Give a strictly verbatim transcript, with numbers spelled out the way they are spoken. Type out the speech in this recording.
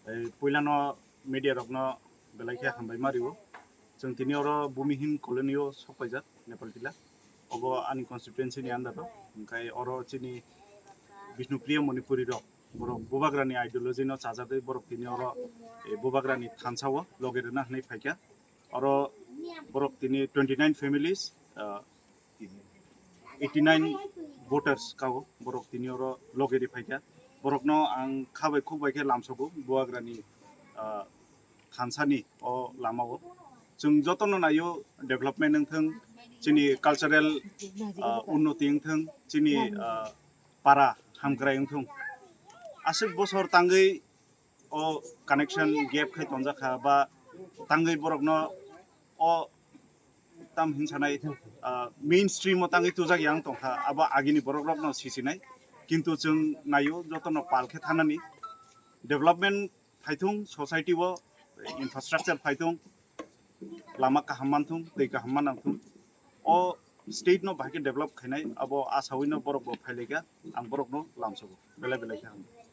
Ei, puilano media rokno belai khe hambai ma rio. Chwng tini oro Bhumihin colony o sok paijak Nepal tila. Obo ani constituency ni under o. Hwnkhe oro chini Bishnupriya Manipuri rok, borok Bubagrani ideology no chajagwi borok tini oro, eh, Bubagrani thansa o loge rwna hwnwi phaikha. Oro borok tini twenty nine families, ah, eighty nine voters kao borok tini oro loge ri phaikha. Borokno ang kha bai khuk bai khe lamsogo Bubagrani, ah, thansani o lama o. Chwng jotono naio development wngthwng, chini cultural, ah, unnoti wngthwng, chini, ah, para hamkrai wngthwng. Aswk bosor tangwi o connection gap khai tonjakha ba tangwi borokno o tam hin sanai, ah, mainstream o tangwi tujak yang tongkha, abo agini borok rokno sisinai. Kintu chwng naio jotono pal khe thanani, development phaithung, society o infrastructure phaithung, lama kaham manthung, twi kaham manangthung. O state no bahai khe develop khainai, abo asawi no borok bo phailaikha, ang borok no lamsogo belai belai khe hambai.